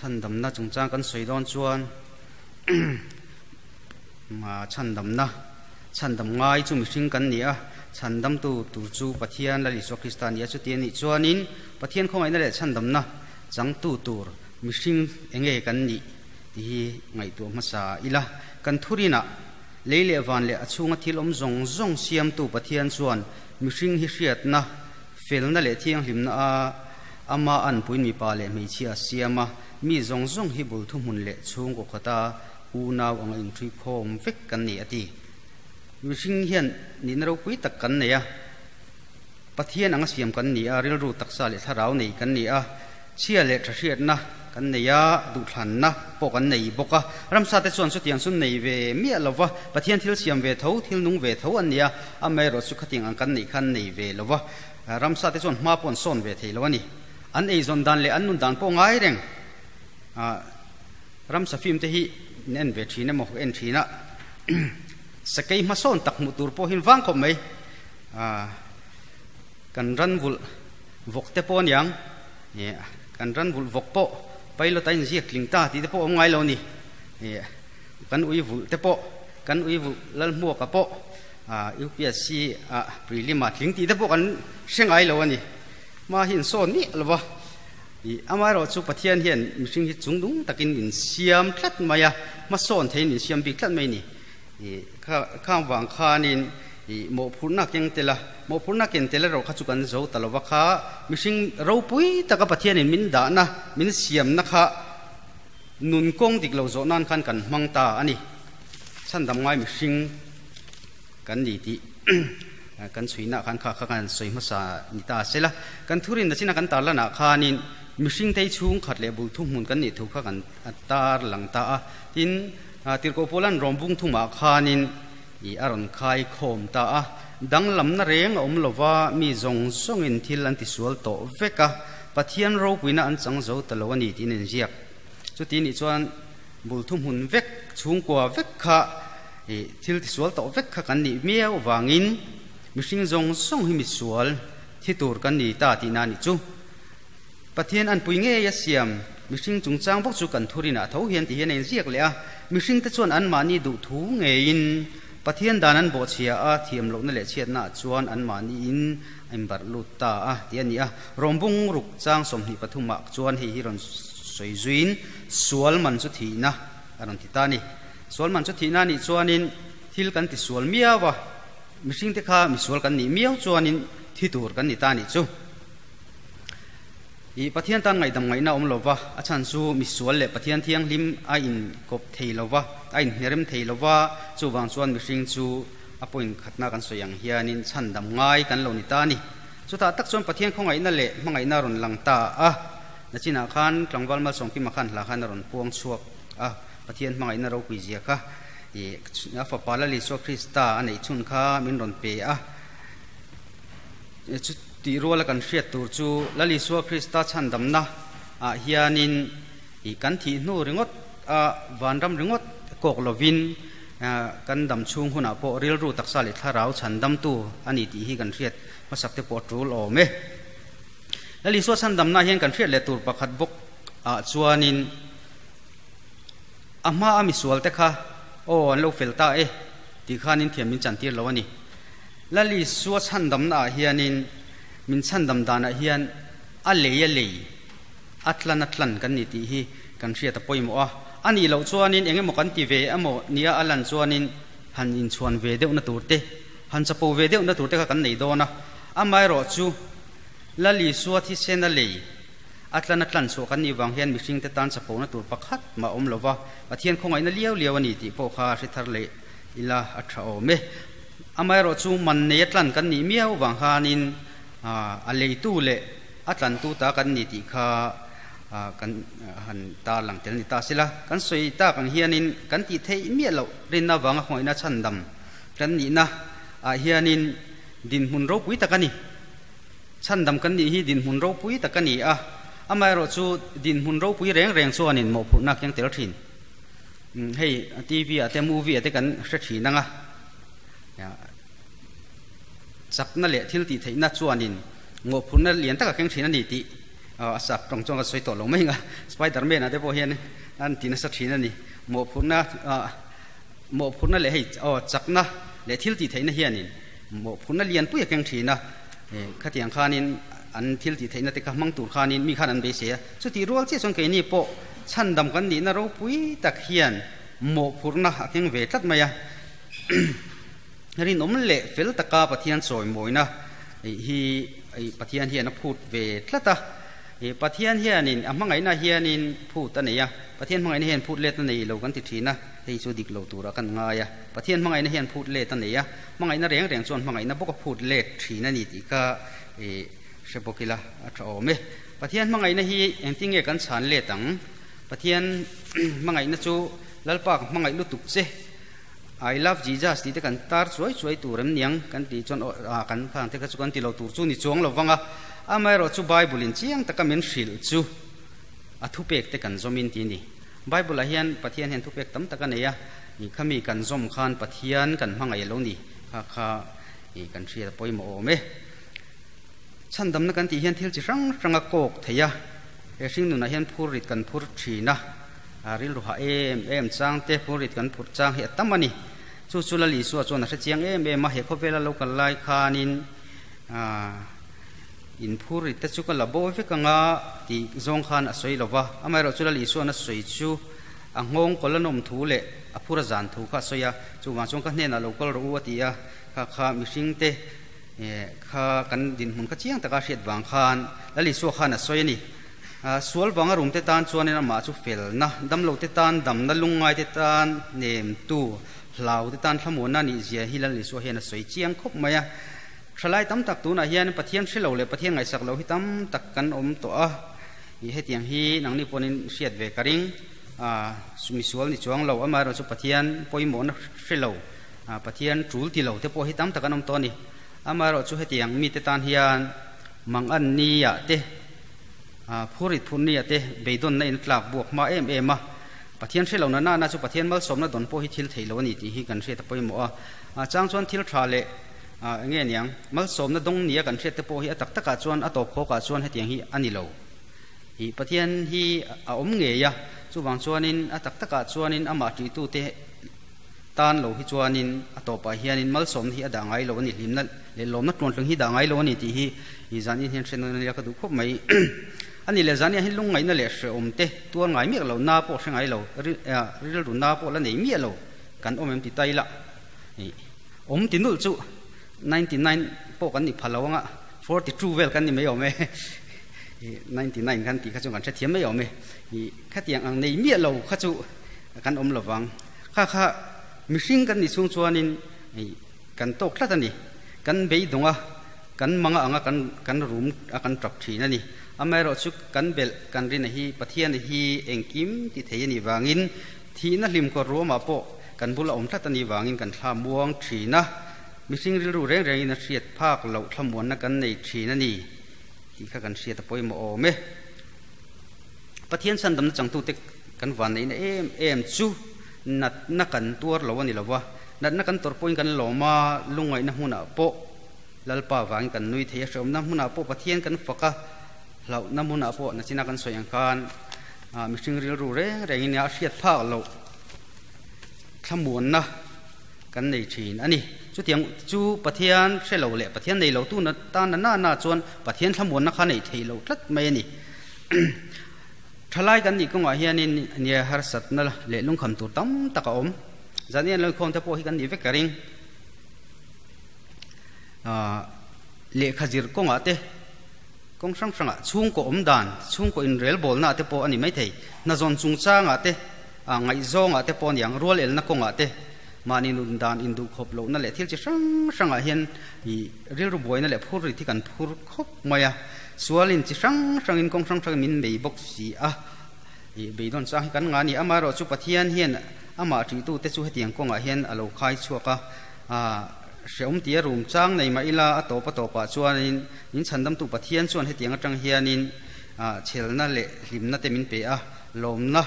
Chhandamna chungchang kan sawi dawn chuan chhandamna, chhandam ngai chu mihring kan ni a, chhandamtu tur chu Pathian Lal Isua Krista a ni a, chuti a nih chuanin Pathian khawngaihna leh chhandamna changtu tur mihring enge kan nih tih hi ngaihtuah hmasa ila. Kan thurinah lei leh van leh a chhunga thil awm zawng zawng siamtu Pathian chuan mihring hi hriatna, felna leh thianghlimna a Ama anpuiin mipa leh hmeichhia a siam a, mi zawng zawng hi bul thuhmun leh chhungkaw khawta unau anga inṭhui khawm vek kan ni, a ti. Mihring hian nihna ropui tak kan nei a, Pathian anga siam kan ni a, rilru taksa leh thlarau nei kan ni a, chhia leh ṭhahriatna kan nei a, duhthlanna pawh kan nei bawk a. Ramsate chuan chutiang chu nei ve miah lo va, Pathian thil siam ve tho, thil nung ve tho an ni a, amaherawhchu khatiang ang kan neih khan nei ve lo va. Ramsa te chuan hma pawh an sawn ve thei lo a ni. An eizawn dan leh an nun dan pawh ngai reng. Ramsa film te hi in en ve thin emaw ka en thin a, sakei hmasawn tak hmuh tur pawh hi vang khawp mai. Kan ran vulh vawk te pawh aniang, kan ran vulh vawk pawh pilot a inziak tling ta tih te pawh awm ngai lo a ni. Kan ui vulh te pawh, kan ui vulh Lalhmuaka pawh UPSC ah prelim ah tling tih te pawh kan hre ngai lo a ni. Hma hi in sawn miah lo va, ih amaherawh chu Pathian hian mihring hi chung dung takin min siam tlat mai a, hmasawn theiin min siam bik tlat mai a ni. Ih kha khang vang khanin ih mawhphurhna keng tel a, mawhphurhna ken tel erawh kha chu kan zo ta lo va kha mihring ropui taka Pathianin min dahna, min siamna kha nun kawng dik lo zawh nan khan kan hmang ta a ni. Chhandam ngai mihring kan ni tih kan chhuihnah khan kha kha kan sawi hmasa ni ta sela. Kan thurin na china kan tar lanah khanin mihring tei chhung khat leh bul thuhmun kan nih thu kha kan tar lang ta a. Tin, Tirhkoh Paula'n Rawmbung thumah khanin ih a rawn khai khawm ta a. Danglamna reng a awm lova mi zawng zawngin thil an tisual tawh vek a, Pathian ropuina an chang zo ta lo a ni tiin an ziak. Chuti nih chuan bul thuhmun vek, chhungkua vek kha ih thil tisual tawh vek kha kan nih miau vangin mihring zawng zawng hi misual thi tur kan ni ta tihna a nih chu. Pathian anpui ngei a siam mihring chungchang bawk chu kan thurinah tho hian ti hian a inziak leh a, mihringte chuan anmahni duhthu ngeiin Pathian dan an bawhchhia a, thiam lohna leh chhiatnaah chuan anmahniin a inbarh lut ta a tih a ni a. Rawmbung ruk chang 23 ah chuan hei hi rawn sawi zuiin sual man chu thihna a rawn ti ta a ni. Sual man chu thihna a nih chuanin thil kan ti sual miau a, mihringte kha misual kan nih miau chuanin thi tur kan ni ta a nih chu. Ih Pathian tan ngaihdam ngaihna awm lo va, a chhan chu misual leh Pathian thianghlim a inkawp thei lo va, a inhnerem thei lo va, chuvang chuan mihring chu a point khatna kan sawi ang hianin chhandam ngai kan lo ni ta a ni. Chutah tak chuan Pathian khawngaihna leh hmangaihna a rawn lang ta a, nachinah khan tlangval Malsawmkima khan hla khan a rawn puang chhuak a, Pathian hmangaihna ropui zia kha ih a fapa Lal Isua Krista a neih chhun kha min rawn pe a, chutih ruala kan hriat tur chu Lal Isua Krista chhandamna ah hianin ih kan thih hnu ringawt a vanram ringawt kawk lovin kan dam chhung hunah pawh rilru taksa leh thlarau chhandamtu a ni tih hi kan hriat hmasak te pawh a tul awm e. Lal Isua chhandamna hian kan hriat leh tur pakhat bawk ah chuanin a hma a misual te kha aw an lo fel ta e tih khanin thiam min chantir lo a ni. Lal Isua chhandamna ah hianin min chhandam danah hian a lei a lei, a tlan a tlan kan ni tih hi kan hriat a pawimawh a. A nih loh chuanin eng emaw kan ti ve emaw nia a lan chuanin han inchhuan ve deuhna tur te, han chapo ve deuhna tur te kha kan nei dawn a. Amaherawh chu Lal Isua thisen a lei, a tlan a tlan chhuah kan nih vang hian mihringte tan chapona tur pakhat mah a awm lo va, Pathian khawngaihna liau liau a ni tih pawh kha hre thar leh ila a tha awm e. Amaherawh chu man nei a tlan kan nih miau vang khanin a leitu leh a tlantu ta kan ni tih kha kan han tar lang tel ni ta sela. Kan sawi tak ang hianin kan tih theih miah loh rinna vanga khawngaihna chhandam kan nihna ah hianin dinhmun ropui tak a ni. Chhandam kan nih hi dinhmun ropui tak a ni a, amaherawh chu dinhmun ropui reng reng chuanin mawhphurhna a keng tel thin. Hei TV ah te movie ah te kan hre thin ang a, chakna leh thil tih theihna chuanin mawhphurhna lian tak a keng thin a ni tih. A sap tawng chuan ka sawi tawh lo mai ang a, Spiderman ah te pawh hian an ti nasa thin a ni. Mawhphurhna mawhphurhna leh hei aw chakna leh thil tih theihna hianin mawhphurhna lian pui a keng thin a, khatiang khanin an thil tih theihna te kha hmang tur khanin mi khan an beisei a. Chutih rual chiah chuan keini pawh chhandam kan nihna ropui tak hian mawhphurhna a keng ve tlat mai a. Rinawm leh fel taka Pathian chawimawina hi Pathian hian a phut ve tlat a. Pathian hianin a hmangaihna hianin phut a nei a, Pathian hmangaihna hian phut let a nei lo kan ti thin a, hei chu dik lo turah kan ngai a. Pathian hmangaihna hian phut let a nei a, hmangaihna reng reng chuan hmangaihna bawk a phut let thin a ni tih kha hre bawk ila a tha awm e. Pathian hmangaihna hi engtin nge kan chhan let ang? Pathian hmangaihna chu Lalpa ka hmangaih lutuk che. I love Jesus tih te kan tar chuai chuai tur em niang kan tih chuan aw kan khang te kha chu kan ti lo tur chu ni chuang lo vang a, amaherawh chu Bible in chiang taka min hrilh chu a thupek te kan zawm in ti a ni. Bible ah hian Pathian hian thupek tam tak a nei a, ih khami kan zawm khan Pathian kan hmangaih lo ni kha kha ih kan hriat a pawimawh awm e. Chhandamna kan tih hian thil chi hrang hrang a kawk thei a, he hringnunah hian phurrit kan phur thin a, A rilru hah em em chang te phurrit kan phurh chang hi a tam a ni. Chu chu Lal Isua chuan a hre chiang em em a, he khawvela lo kal lai khanin in phurrit te chu ka la bo vek anga tih zawng khan a sawi lo va. Amaherawh chu Lal Isuan a sawi chu a nghawng kawl a nawm thu leh a phur a zan thu kha a sawi a, chuvang chuan ka hnenah lo kal rawh u a ti a, kha kha mihring te kha kan dinhmun kha chiang taka hriat vang khan Lal Isua khan a sawi a ni. Sual vanga rumte tan chuanin amah chu felna, damlote tan damna, lungngaite tan nemtu, hlaute tan thlamuanna nih zia hi Lal Isua hian a sawi chiang khawp mai a. Thalai tam tak tunah hian Pathian hre lo leh Pathian ngaihsak lo hi tam tak kan awm tawh a, ih hetiang hi nangni pawhin hriat ve ka ring. Misual ni chuang lo, amaherawhchu Pathian pawimawhna hre lo, Pathian tul ti lo te pawh hi tam tak an awm tawh a ni. Amaherawhchu hetiang mite tan hian mangan nia te, Phurit phurnia te beidawnna in tlak buak hma em em a, Pathian hre lo na nana chu Pathian malsawmna dawn pawh hi thil theih lo a ni tih hi kan hriat a pawimawh a. Chang chuan thil tha leh eng nge niang malsawmna dawng nia kan hriat te pawh hi a tak takah chuan a tawp khawkah chuan hetiang hi a ni lo. Ih Pathian hi a awm ngei a, chuvang chuanin a tak takah chuanin amah ṭihtute tan lo hi chuanin a tawpah hianin malsawmna hi a dah ngai lo a ni, hlimna leh lawmna tluantling hi dah ngai lo a ni tih hi i zanin hian hre nawn a nia ka duh khawp mai. A ni leh zaniah hian lungngaihna leh hrehawm te tuar ngai miah lo, na pawh hre ngai lo, rilru na pawh la nei miah lo kan awm em ti ta ila awm ti nulh chu 99 pawh kan ni pha lo anga 42 vel kan ni mai awm e, 99 kan tih kha chu kan hrethiam mai awm e, khatiang ang nei miah lo kha chu kan awm lovang. Kha kha mihring kan nih chhung chuanin kan tawk tlat a ni. Kan beidawng a, kan manga anga kan kan rum a kan tap thin a ni. Amaherawh chu kan belh kan rina hi Pathian hi engkim ti thei a nih vangin thihna hlim kawr ruamah pawh kan bula awm tlat a nih vangin kan thla muang thin a. Mihring rilru reng rengin a hriat phak loh thlamuanna kan nei thin a ni tih kha kan hriat a pawimawh awm e. Pathian chhandamna changtute kan vanneihna em em chu natna kan tuar lo a ni lo va, natna kan tawrh pawhin kan lawm a, lungngaihna hmunah pawh Lalpa vangin kan nui thei a, hrehawmna hmunah pawh Pathian kan fak a, hlauhna hmunah pawh nachina kan sawi ang khan mihring rilru reng rengin a hriat phak loh thlamuanna kan nei thin a ni. Chutiang chu Pathian hre lo leh Pathian nei lo tu tan na na chuan Pathian thlamuanna kha neih theih loh tlat mai a ni. Thalai kan nih kawngah hianin nia harsatna leh lungkham tur tam tak a awm. Zanian lawngkhawm te pawh hi kan nih vek ka ring. Lehkha zir kawngah te, kawng hrang hrangah chhungkaw awm dan, chhungkaw inrelbawlna te pawh a ni maithei. Hnazawn chungchangah te, ngaihzawngah te pawh a ni ang, rual elna kawngah te, mahni nun dan induhkhawp lohna leh thil chi hrang hrangah hian rilru buaina leh phur rit hi kan phur khawp mai a. Sualin chi hrang hrangin kawng hrang hrangin min bei bawk si a, ih beidawn chang hi kan ngah a ni. Amaherawh chu Pathian hian amah ṭihtute chu hetiang kawngah hian a lo khai chhuak a, hrehawm tia rum chang nei mah ila a tawp a tawpah chuanin min chhandamtu Pathian chuan hetiang atang hianin chhelna leh hlimna te min pe a, lawmna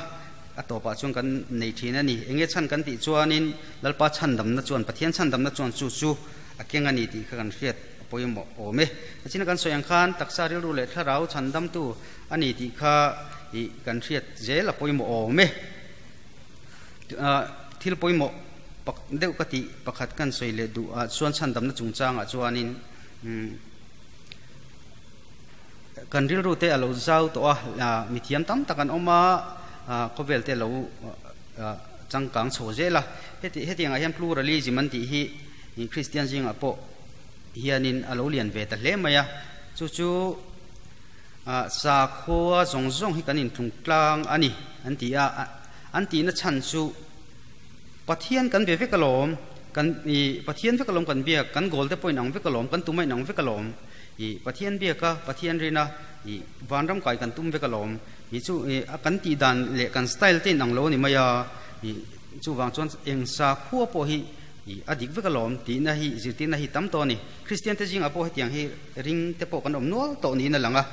a tawpah chuan kan nei thin a ni. Enge chhan kan tih chuanin Lalpa chhandamna chuan Pathian chhandamna chuan chu chu a keng a ni tih kha kan hriat. pawimawh awm e. China kan sawi ang khan taksa rilru leh thlarau chhandamtu a ni tih kha ih kan hriat zel a pawimawh awm e. Thil pawimawh pak deuh ka tih pakhat kan sawi leh duh ah chuan chhandamna chungchangah chuanin kan rilru te a lo zau tawh a, mithiam tam tak an awm a, khawvel te a lo changkang chho zel a. Heti hetiangah hian pluralism an tih hi Kristian zingah pawh hianin a lo lian ve ta hle mai a, chu chu sakhua zawng zawng hi kan intlung tlang a ni an ti a, an tihna chhan chu Pathian kan be vek alawm, kan i Pathian vek alawm kan biak, kan goal te pawh inang vek alawm, kan tum a inang vek alawm, i Pathian biak a, Pathian rin a, i vanram kai kan tum vek alawm, i chu i a kan tih dan leh kan style te inang lo a ni mai a, i chuvang chuan eng sakhua pawh hi i a dik vek alawm tihna hi zirtirna hi tam tawh a ni. Kristian te zingah pawh hetiang hi ring te pawh kan awm nual tawh niin a lang a,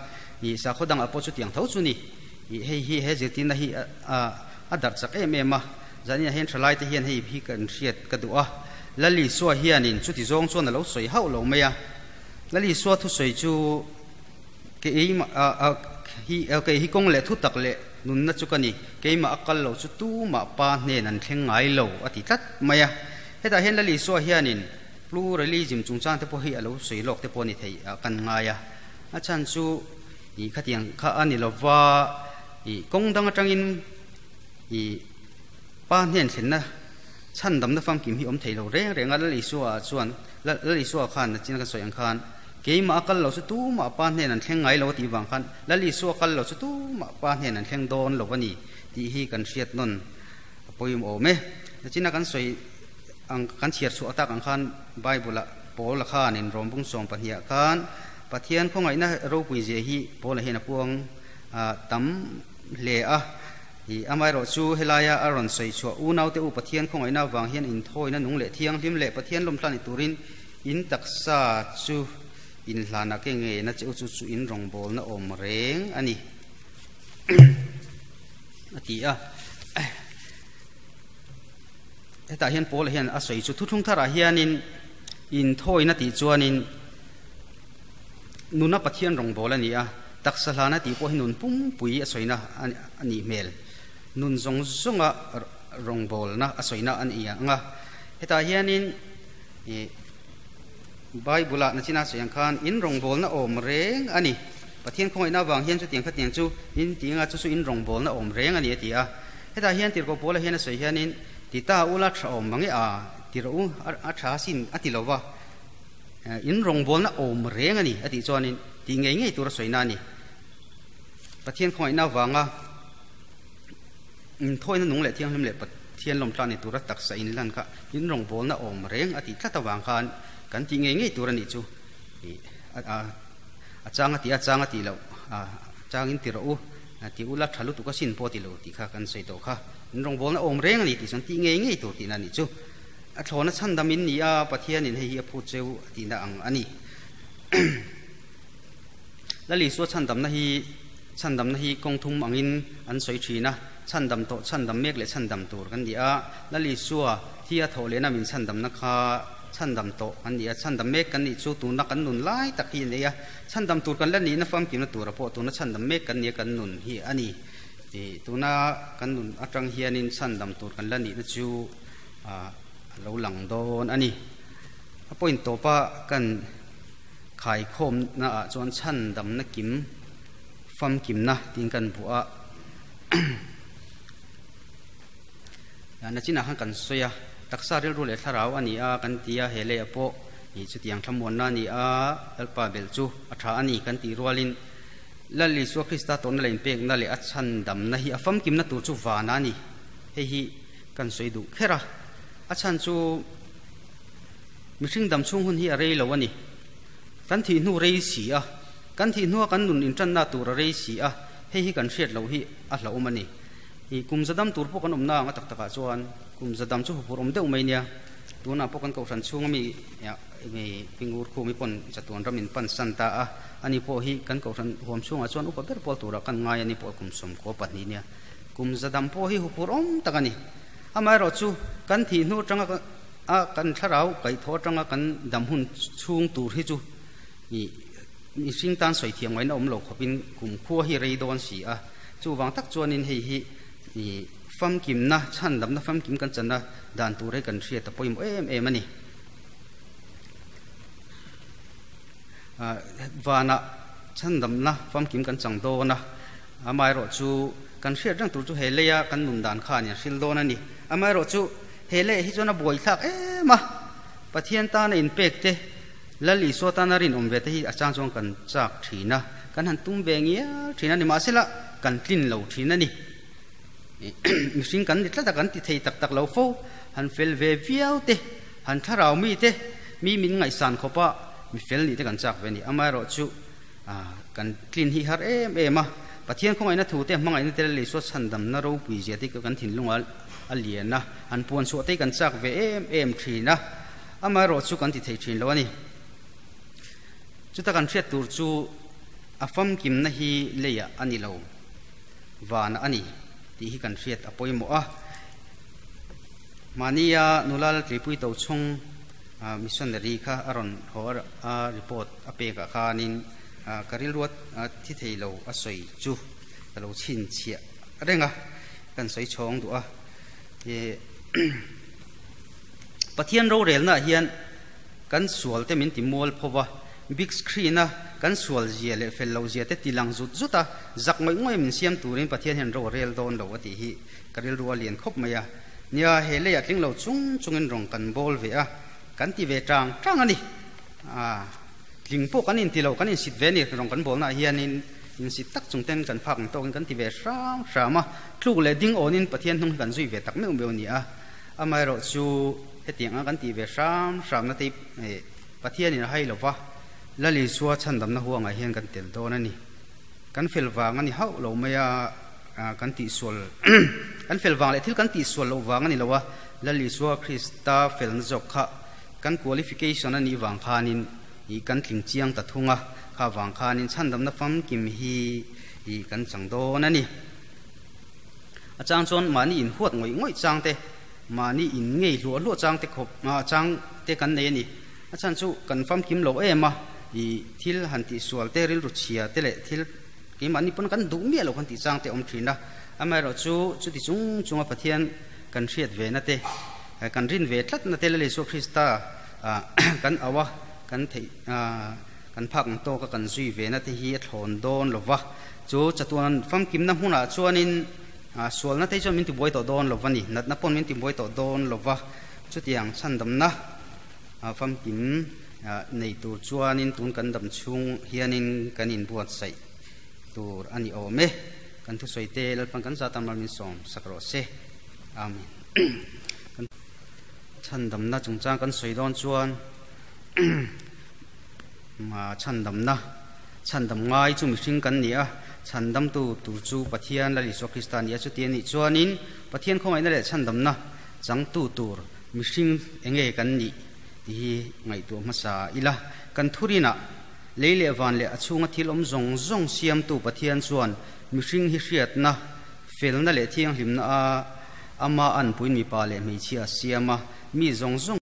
i sakhaw dangah pawh chutiang tho chu ni. I hei hi he zirtirna hi a a darh chak em em a, zaninah hian thalai te hian hei hi kan hriat ka duh a, Lal Isua hianin chuti zawng chuan a lo sawi hauh lo mai a, Lal Isua thusawi chu keimah hi kei hi kawng leh thu tak leh nunna chu ka ni, keimah a kal lo chu tumah pa hnen an thleng ngai lo a ti tlat mai a, hetah hian Lal Isua hianin pluralism chungchang te pawh hi a lo sawi lawk te pawh a ni thei a kan ngai a, a chhan chu i khatiang kha a ni lova i kawng dang atangin i pa hnen thlenna chhandamna famkim hi awm thei lo reng reng a, Lal Isua ah chuan Lal Isua khan nachin ka sawi ang khan keimah a kal lo chu tumah pa hnen an thleng ngai lo a tih vang khan Lal Isua kal lo chu tumah pa hnen an thleng dawn lo a ni tih hi kan hriat nawn a pawimawh awm e. Nachina kan sawi ang kan chhiar chhuah tak ang khan Bible ah Paula khanin Rawmbung 12 ah khan Pathian khawngaihna ropui zia hi Paula hian a puang tam hle a. I amaherawh chu helaia a rawn sawi chhuah unaute u Pathian khawngaihna avang hian inthawina nung leh thianghlim leh Pathian lawmtla ni turin in taksa chu inhlanah ke ngeina che u chu chu in rawngbawlna awm reng a ni a ti a. Hetah hian Paula hian a sawi chu thuthlung tharah hianin inthawina tih chuanin Nuna Pathian rawngbâwl a ni a, taksa hlana tih pawh hi nun pumpui a sawina a nih hmel. Nun zawng zawnga rawngbâwlna a sawina a ni ang a. Hetah hianin ih Bible-ah nachina sawi ang khan in rawngbâwlna awm reng a ni. Pathian khawngaihna avang hian chutiang khatiang chu in ti anga chu chu in rawngbâwlna awm reng a ni a ti a. Hetah hian tirhkoh Paula hian a sawi hianin ti ta ula tha awm mang e a ti rawh u a tha sin a ti lo va. In rawngbawlna awm reng a ni a tih chuanin tih ngei ngei tur a sawina a ni. Pathian khawngaihna avanga inthawina nung leh thianghlim leh Pathian lawmtla ni tura taksa inlan kha in rawngbawlna awm reng a tih tlat avang khan kan tih ngei ngei tur a nih chu a chang a tih a chang a tih loh a changin ti rawh u ti ula tha lutuk a sin pawh ti lo tih kha kan sawi tawh kha. In rawngbawlna awm reng a ni tih chuan tih ngei ngei tur tihna a nih chu. A thlawna chhandam in ni a, Pathianin hei hi a phut cheu a tihna ang a ni. Lal Isua chhandamna hi chhandamna hi kawng thum angin an sawi thin a, chhandam tawh, chhandam mek leh chhandam tur kan ni a. Lal Isua thi a thawh lehna min chhandamna kha chhandam tawh kan ni a, chhandam mek kan nih chu tuna kan nun lai tak hi a nei a, chhandam tur kan la nihna famkimna tura pawh tuna chhandam mek kan nia kan nun hi a ni. Tuna kan nun atang hianin chhandam tur kan la nihna chu a lo lang dawn a ni. A point tawpa kan khaikhawmna ah chuan chhandamna kim famkimna tiin kan buah a. Nachinah khan kan sawi a, taksa rilru leh thlarau a ni a kan ti a, he leiah pawh ih chutiang thlamuanna a ni a, Lalpa belh chu a tha a ni kan tih rualin Lal Isua Krista tawrhna leh inpekna leh a chhandamna hi a famkimna tur chu vana a ni. Hei hi Kan sawi duh kher a, a chhan chu mihring dam chhung hun hi a rei lo a ni. Kan thih hnu rei si a, kan thih hnua kan nun intanna tur a rei si a, hei hi kan hriat loh hi a hlauhawm a ni. I kum za dam tur pawh kan awmna ang a tak takah chuan kum za dam chu huphurh awm deuh mai nia. Tunah pawh kan kohhran chhunga mi pingur khumi pawn chatuan ram in pan san ta a, ani pawh hi kan kohhran huam chhungah chuan upa ber pawl turah kan ngai a ni pawh kum 12 nia. Kum zadam pawh hi huphurh awm tak a ni. Amaherawh chu kan thih hnu atanga a kan thlarau kaihthawh atanga kan dam hun chhung tur hi chu. I mihring tan sawi thiam ngaihna awm lo khawpin kumkhua hi rei dawn si a, chuvang tak chuanin hei hi i famkimna, chhandamna famkim kan channa dan tur hi kan hriat a pawimawh em em a ni. Vanah chhandamna famkim kan chang dawn a, amaherawh chu kan hriat reng tur chu he leia kan nun dan kha a ni, a hril dawn a ni. Amaherawh chu he leiah hi chuan a buaithlak em a, Pathian tana inpek te, Lal Isua tana rinawm ve te hi a chang chuan kan chak thin a, kan han tum ve ngial thin a ni. Mahsela kan tlin lo thin a ni. Mihring kan ni tlat a, kan ti thei tak tak lo fo. Han fel ve viau te, han thlarau mi te, mi min ngaihsan khawpa mi fel nih te kan chak ve a ni. Amaherawh chu kan tlin hi har em em a, Pathian khawngaihna thu te, hmangaihna te Lal Isua chhandamna ropui zia te kan thinlungah a lian a, han puan chhuah te hi kan chak ve em em thin a. Amaherawh chu kan ti thei thin lo a ni. Chuta kan hriat tur chu a famkimna hi leiah a ni lo, vanah a ni tih hi kan hriat a pawimawh a. Mahnia nula Laltlipui to chhung missionary kha a rawn haw a report a pekah khanin ka rilruat thi thei lo a sawi chu ka lo chhinchhiah reng a, kan sawi chhawng duh a. Pathian rorelnaah hian kan sual te min ti mual pho va, big screen a kan sual zia leh fel loh zia te ti lang zut zut a, zak ngawih ngawih min siam turin Pathian hian ro a rel dawn lo a tih hi ka rilru a lian khawp mai a. Nia, he leiah tling lo chung chungin rawng kan bawl ve a, kan ti ve tang tang a ni. Aa, tling pawh kan inti lo, kan insit ve a ni, rawng kan bawlnaah hianin insit tak chung ten kan phak ang tawkin kan ti ve hram hram a, tluk leh ding awnin Pathian hnung hi kan zui ve tak meuh meuh a ni a. Amaherawh chu hetiang a kan tih ve hram hramna te hi Pathianin a hai lova, Lal Isua chhandamna huangah hian kan tel dawn a ni. Kan fel vang a ni hauh lo mai a, kan tihsual kan fel vang leh thil kan tihsual loh vang a ni lo a, Lal Isua Krista felna zawk kha kan qualification a nih vang khanin i kan tling chiang ta thung a, kha vang khanin chhandamna famkim hi i kan chang dawn a ni. A chang chuan mahni inhuat ngawih ngawih chang te, mahni in ngei hluah hluah chang te khawp chang te kan nei a ni. A chhan chu kan famkim lo em a, i thil han tihsual te, rilru chhia te leh thil keimahni pawn kan duh miah lo kan tih chang te a awm thin a. Amaherawh chu chuti chung chunga Pathian kan hriat ve na te, kan rin ve tlat na te Lal Isua Krista kan auh a, kan theih kan phak ang tawka kan zui ve na te hi a thlawn dawn lo va. Chu chatuan famkimna hmunah chuanin sualna te chuan min tibuai tawh dawn lo va ni, natna pawn min tibuai tawh dawn lo va. Chutiang chhandamna famkim nei tur chuanin tun kan dam chhung hianin kan inbuatsaih tur a ni awm e. Kan thusawi te Lalpan kan zat amal min sawm sak rawh se. Amen. Kan chhandamna chungchang kan sawi dawn chuan chhandamna Chhandam ngai chu mihring kan ni a, chhandamtu tur chu Pathian Lal Isua Krista a ni a. Chuti a nih chuanin Pathian khawngaihna leh chhandamna changtu tur mihring enge kan nih tih hi ngaihtuah hmasa ila. Kan thurinah lei leh van leh a chhunga thil awm zawng zawng siamtu Pathian chuan mihring hi hriatna, felna leh thianghlimna a ama anpuiin mipa leh hmeichhia a siam a, mi zawng zawng.